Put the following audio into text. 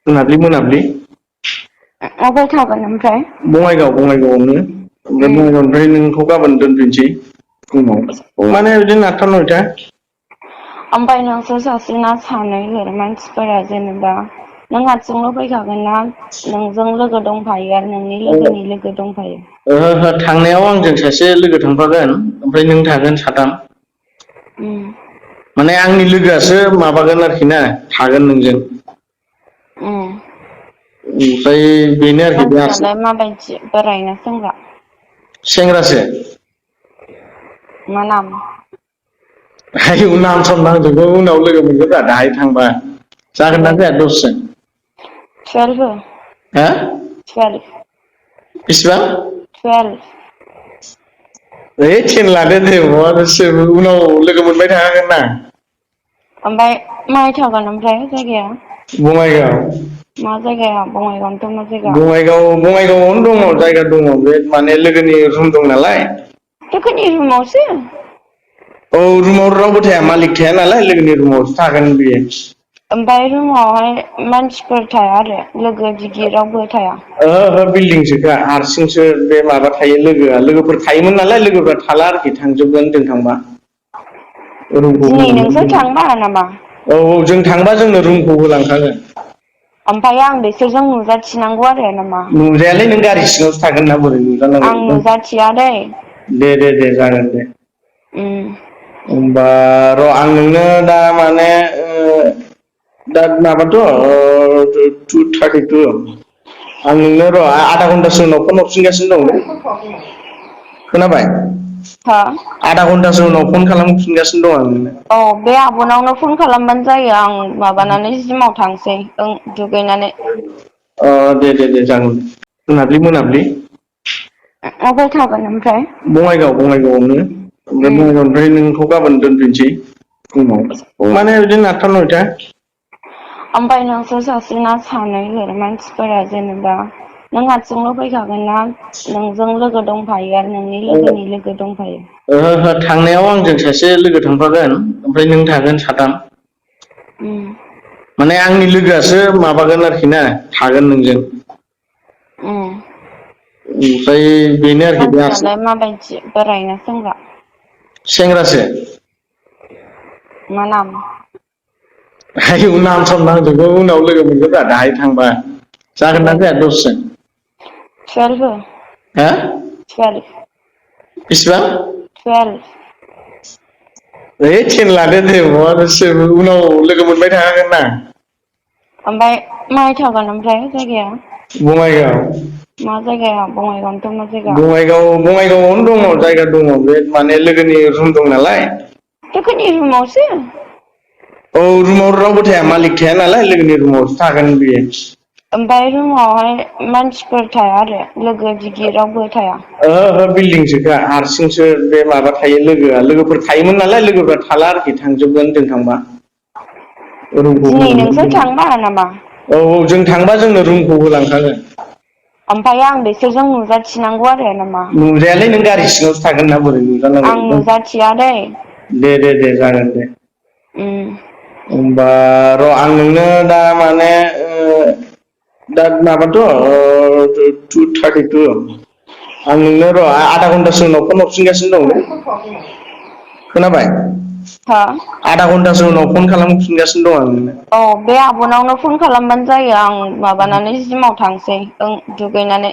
मोनाब्लि मोनाब्लि अबाव थागोन ओमफ्राय? बङाइगावआवनो ओमफ्राय बङाइगावनिफ्राय नोंखौ गाबोन दोनफैनोसै फुङाव माने बिदिनो 8टा 9टा। ओमफ्राय नोंसोर सासेना सानै मानसिफोरा जेनेबा नों हारसिंल' फैखागोन ना नोंजों लोगो दंफायो आरो नोंनि लोगोनि लोगो दंफायो? ओहो थांनायाव आंजों सासे लोगो थांफागोन ओमफ्राय नों थागोन साथाम। उम माने आंनि लोगोआसो माबागोन आरोखि ना थागोन नोंजों। उम ओमफ्राय बेनो आरोखि बे मानसियालाय माबायदि बोराय ना सेंग्रा? सेंग्रासो। मा नाम? आयौ नाम साम नांजोबगौ उनाव लोगो मोनगोनब्रा दाहाय थांबा। जागोन ना जाया दसजन? 12 हो। हा 12 बेसेबां? 12 है 10 लादो दे उनाव लोगो मोनबाय थाखागोन ना। ओमफ्राय माहाय थागोन ओमफ्राय जायगाया? बङाइगाव। मा जायगायाव बङाइगाव? बङाइगावआवनो दङ जायगा दङ बे माने लोगोनि रुम दं नालाय। लोगोनि रुमावसो? औ रुमाव रावबो थाया मालिक थाया नालाय लोगोनि रुमावसो थागोन बियो। ओमफ्राय रुमावहाय मानसिफोर थाया आरो लोगो दिगि रावबो थाया? ओहो बिल्डिंसोखा हारसिंसो बे माबा थायो लोगोआ लोगोफोर थायोमोन नालाय लोगोफ्रा थाला आरोखि थांजोबगोन जों थांबा। रुमखौ दिनै नोंसोर होलांगोन थांबा नामा? औ औ जों थांबा जोंनो रुमखौ होलांखागोन। ओमफ्राय आं बिसोरजों नुजाथिनांगौ आरो नामा? नुजायालै नों गारि सिङावसो थागोन ना बोरै आं नुजानांगौ। नुजाथिया दै दे जागोन दे। उम होमबा र' आं नोंनो दा माने दा माबाथ' 2:32 आं नोंनो र' आधा घन्टासो उनाव फन हरफिनगासिनो दं दे। खोनाबाय? हा आधा घन्टासो उनाव फन खालामफिनगासिनो दं आं नोंनो। औ बे आब'नावनो फन खालामबानो जायो आं माबानानै जिमाव थांसै दुगैनानै। दे जागोन दे मोनाब्लि। अबाव थागोन ओमफ्राय? बङाइगावआवनो ओमफ्राय उम बङाइगावनिफ्राय नोंखौ गाबोन दोनफैनोसै फुङाव माने बिदिनो 8टा 9टा। ओमफ्राय नोंसोर सासेना सानै मानसिफोरा जेनेबा नों हारसिंल' फैखागोन ना नोंजों लोगो दंफायो आरो नोंनि लोगोनि लोगो दंफायो? ओहो थांनायाव आंजों सासे लोगो थांफागोन ओमफ्राय नों थागोन साथाम। उम माने आंनि लोगोआसो माबागोन आरोखि ना थागोन नोंजों। उम ओमफ्राय बेनो आरोखि बे मानसियालाय माबायदि बोराय ना सेंग्रा? सेंग्रासो। मा नाम? आयौ नाम साम नांजोबगौ उनाव लोगो मोनगोनब्रा दाहाय थांबा। जागोन ना जाया दसजन? 12 हो। हा 12 बेसेबां? 12 है 10 लादो दे उनाव लोगो मोनबाय थाखागोन ना। ओमफ्राय माहाय थागोन ओमफ्राय जायगाया? बङाइगाव। मा जायगायाव बङाइगावनोथ' मा जायगा? बङाइगावआवनो दङ जायगा दङ बे माने लोगोनि रुम दं नालाय। लोगोनि रुमावसो? औ रुमाव रावबो थाया मालिक थाया नालाय लोगोनि रुमावसो थागोन बियो। ओमफ्राय रुमावहाय मानसिफोर थाया आरो लोगो दिगि रावबो थाया? ओहो बिल्डिंसोखा हारसिंसो बे माबा थायो लोगोआ लोगोफोर थायोमोन नालाय लोगोफ्रा थाला आरोखि थांजोबगोन जों थांबा। रुमखौ दिनै नोंसोर होलांगोन थांबा नामा? औ जों थांबा जोंनो रुमखौ होलांखागोन। ओमफ्राय आं बिसोरजों नुजाथिनांगौ आरो नामा? नुजायालै नों गारि सिङावसो थागोन ना बोरै आं नुजानांगौ। नुजाथिया दै दे जागोन दे। उम होमबा र' आं नोंनो दा माने दा माबाथ' 2:32 आं नोंनो र' आधा घन्टासो उनाव फन हरफिनगासिनो दं दे। खोनाबाय? हा आधा घन्टासो उनाव फन खालामफिनगासिनो दं आं नोंनो। औ बे आब'नावनो फन खालामबानो जायो आं माबानानै जिमाव थांसै दुगैनानै।